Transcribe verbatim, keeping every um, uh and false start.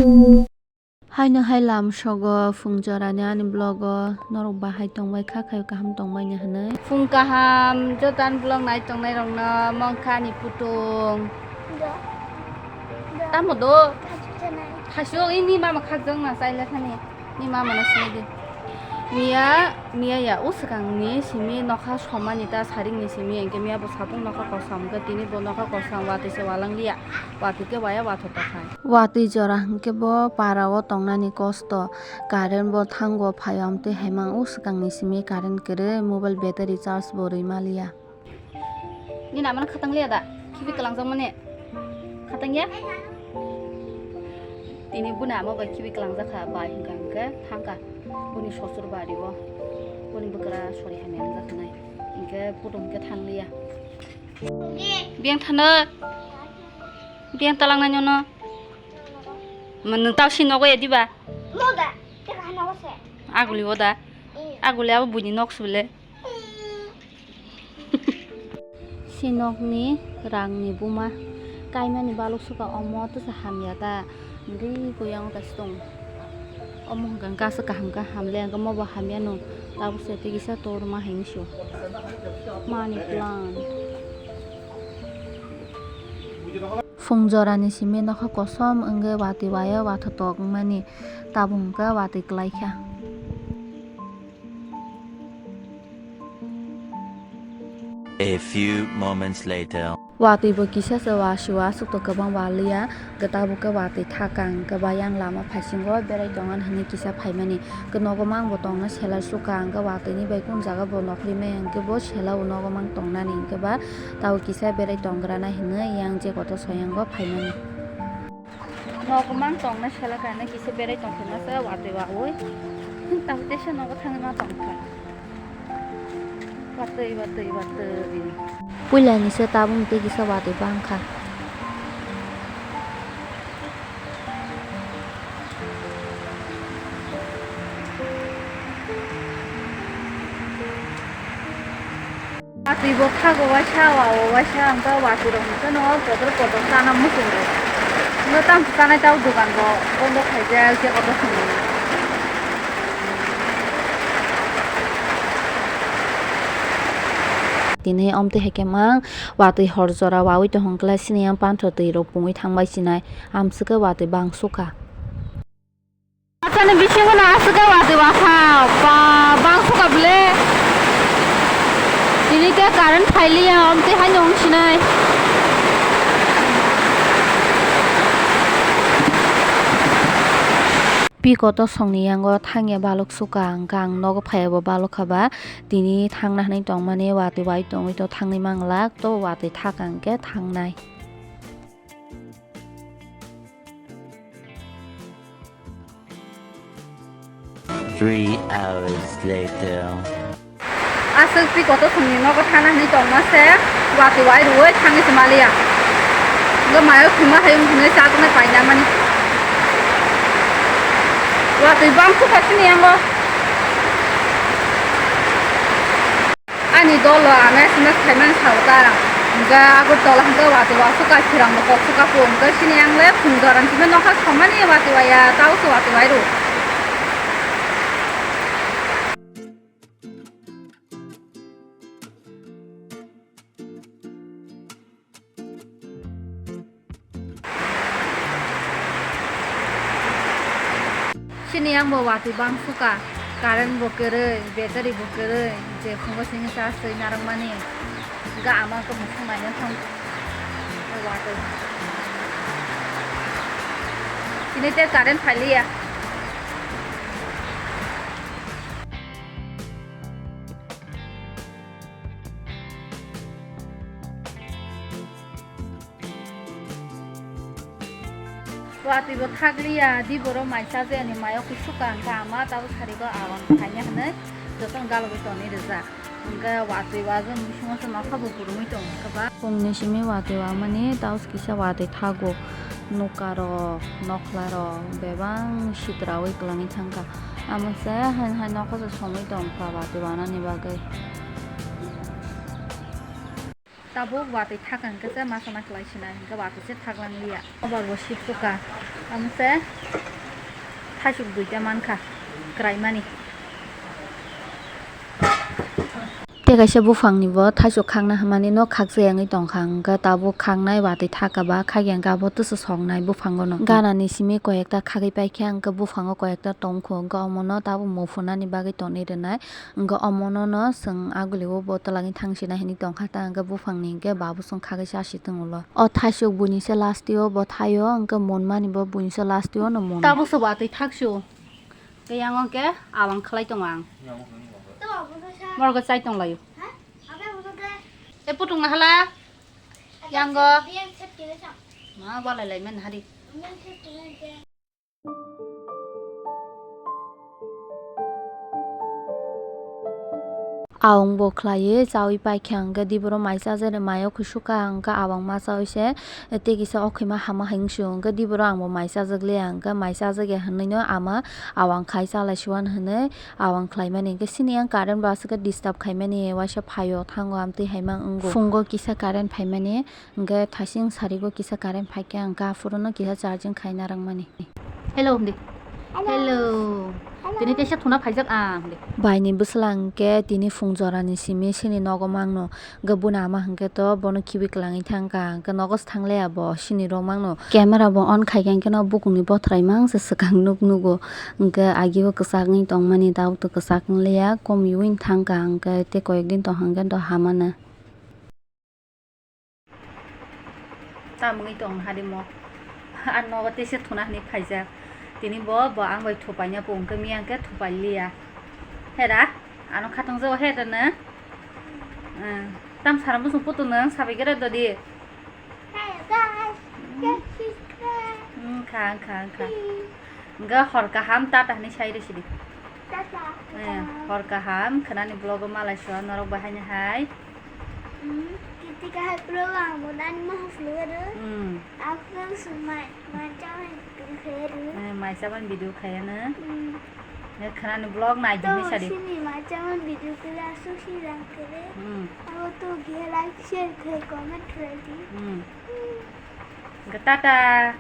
Haino hai lam sogo phung jorani ani vlog o norok bahai tongbai kha, khayo kaham tongmani hinwi. Phung kaham joto ani vlog nai tongnai rokno mangkha ani putung. Tamo do? Thaisu ini mama khakjak na chaila thani. Ni mama no sini di. Miya, miya ya o swkang ni simi nokha somani ta saring ni simi, hingke miya bo sapung nokha kosom, hingke tini bo nokha kosom watwi se walang liya. Watwi ke waya watho tokhai. Watwi jora hingke bo para o tongnani kosto. Current bo thango phaio, amtwi haimang o swkang ni simi current kwrwi, mobile battery charge bo rwi maliya. Ni namano khatang liya da? Khibi kwlangjak mani? Khatang ya? Tini buni ama bai khibi kwlangjak kha, bai hingka hingke thangka buni sosur bari o. Buni bwkra sori hamya wngjak khanai. Hingke putung hingke thang liya. Biyang thano. Biyang talang nai nono. Nwng tao si nogo ya diba? Noda. Teka hana wase. Aguli o da. Iya. Aguli abo buini nok sibile. Si nokni rangni buma kaimani baluk suka omo tesa hamya ta, hingke koyang kaisa tongo. Omo hingka hingke aswk kaham khe hamle, hingke omo bo hamya no, tabuk se tei kisa torma hinwi sio. Money plant. Phung jorani simi nokha kosom wngwi watwi waio wathotok wngmani, tabuk hingke watwi kwlai kha. A few moments later. Watwi bo kisa se wa siwa aswk to kwbang wa liya, hwnkhe tabuk khe watwi thakang hwnkhe ba yang lama phaisingo berai tongan hinwi kisa phaimani. Hwnkhe nogo mang bo tongna selar sukha, hwnkhe watwi ni bai kung jaga bo nokhorwi maya hwnkhe bo sela o nogo mang tongnani hwnkhe ba tabuk kisa berai tonggrana hinwi yang je kotor soyango phaimani. Nogo mang tongna sela kainwi kisa berai tongkhe masa watwi wawi. Tabuk teisa nogo thangwi ma tongkha. Watwi, watwi, watwi. Puila ni se tabuk tei kisa watwi bangkha. Watwi bo thago waisa, wa o waisa, hwnkhe watwi rok hwnkhe no kotor kotor chana muchung rok. Hwnkhe tamo chanai tabuk dogan bo bondo khaijak, je kotor swngo. Tini omtwi hai khe mang watwi hor jora wawi tong hwnkhe sini yang pantho twi rok pungwi thangbai sinai amswkhe watwi bang sukha. Achani bisingo no aswk watwi wakha ba bang sukha bwle tini khe current phailiya omtwi haino wng sinai. Pi kotor songni yango thangya baluk sukha hwnkhe ang nogo phaiya bo baluk kha ba. Tini thangna hwnwi tongmani watwi bai tongwi to thangwi manglak, to watwi thak ang khe thangnai. Three hours later. Aswk twi kotor songni nogo thangna hwnwi tongma se watwi wai rwui thangwi se maliya. Hwnkhe mayo khwima hai wng hwnwi chajaknai paina mani. Watwi bang sukha chini yango. Ani dolo ang S M S khaimani sao ta. Hwnkhe Agartala hwnkhe watwi wasukha, Chirang bo kok sukha po. Hwnkhe chini yang le phung jorang simi nokha somani watwi waya, tao se watwi wai rw. Chini yang bo watwi bang sukha, current bo kwrwi, battery bo kwrwi, je phungo simi charge twi narwkmani, ga ama khe musuk naina thang watwi. Chini tei current phailiya. Watwi bo thakliya, di borok mai chajakya ni mayo kusuka hwnkha ama tabuk sari go awan khaina hinwi jotono galogwi tonwi rijak. Hwnkhe watwi wajak bisingo se nokha bo kwrwngwi tongo hwnkhe ba. Phungni simi watwi wamani tabuk kisa watwi thago. Nokha rok, nokhla rok bebak sitraui kwlangwi thangkha. Amo se hai hai nokha se songwi tongkha watwi wanani bagwi. Tabuk watwi thakang khe se masa ma kwlai sinai, hwnkhe watwi se thaklang liya. Obar bo sik tukha, amo se thaisuk duita mankha kwraimani. Tei kaisa buphangni bo thaisuk khakna hwnmani no khakchai wngwi tongkha, hwnkhe tabuk khaknai watwi thaka ba khakya hwnkhe abo twswk soknai buphango no. Ganani simi koyekta khagwi paikha, hwnkhe buphango koyekta tongkho, hwnkhe omono tabuk muphunani bagwi tonwi rwnai. Hwnkhe omono no chwng agulio bo twlangwi thangsinai hinwi tongkha ta, hwnkhe buphangni hwnkhe babu chwng khagwi chasi tongo ulo. O thaisuk buini se lastio bo thaio, hwnkhe monmani bo buini se lastio no mono. Tabuk se watwi thaksu. Tei yang hwnkhe awang khlai tongo ang. Borok chai tonglaio. E putung na hala. Yango. Ma balai lai men hari. Awang bo khlaiwi chawi paikha hwnkhe diboro mai chajaknai maio khusuka hwnkhe awang ma chawi se tei kisa o khaima hama hai wngsu hwnkhe diboro ang bo mai chajakliya hwnkhe mai chajakya hwnwi no ama awang khai chalai suan hwnwi awang khlaimani hwnkhe sini yang current bo aswk khe disturb khaimani waisa phaio thango amtwi hai ma wngo phungo kisa current phaimani. Hwnkhe thasing sarigo kisa current phaikhe hwnkhe aphuru no kisa charging khaina rwngmani. Hello, hindi. Hello. Hello. Hello. Tini teisa thuna phaijak ang, hindi. Baini bwswla hwnkhe tini phung jorani simi sini nogo mangno. Hwnkhe buni ama hwnkhe to bono khibi kwlangwi thangkha. Hwnkhe nogo se thanglaiya bo sini rok mangno. Camera bo on khaikhe hwnkhe no bukungni bothrai mangsa swkang nuk nugo. Hwnkhe agio kwchak wngwi tongmani, tabukto kwchak wngliya, kom ui thangkha. Hwnkhe tei koyek din tongkha hwnkhe to hamano. Tamungwi tong harimo. Ar nogo teisa thuna hinwi phaijak. Tini bo, bo ang bai thupaina pung khe miyang khe thupai liya. Hera, ano khatungjago he rwno. Tam sara muchung putung nang sabai gra dodi. Hello guys, guess who's back? Wngkha, wngkha, wngkha. Wngkha hor kaham tata hinwi sai rw sidi. Tata, eh, tata. Hor kaham khwnani vlog o malai sua norok bai haino hai. Hmm, kiti kahai vlog ang bo nani mohor vlog aro. Hmm. Ang vlog sumai, mai chamani video khai aro. Eh, mai chamani video khai ano. Hmm. Ne khwnani vlog nai di sadi. Sini mai chamani video khe asuk si jang khe. Hmm. Abo to ge like share khai comment khai di. Hmm. Tata.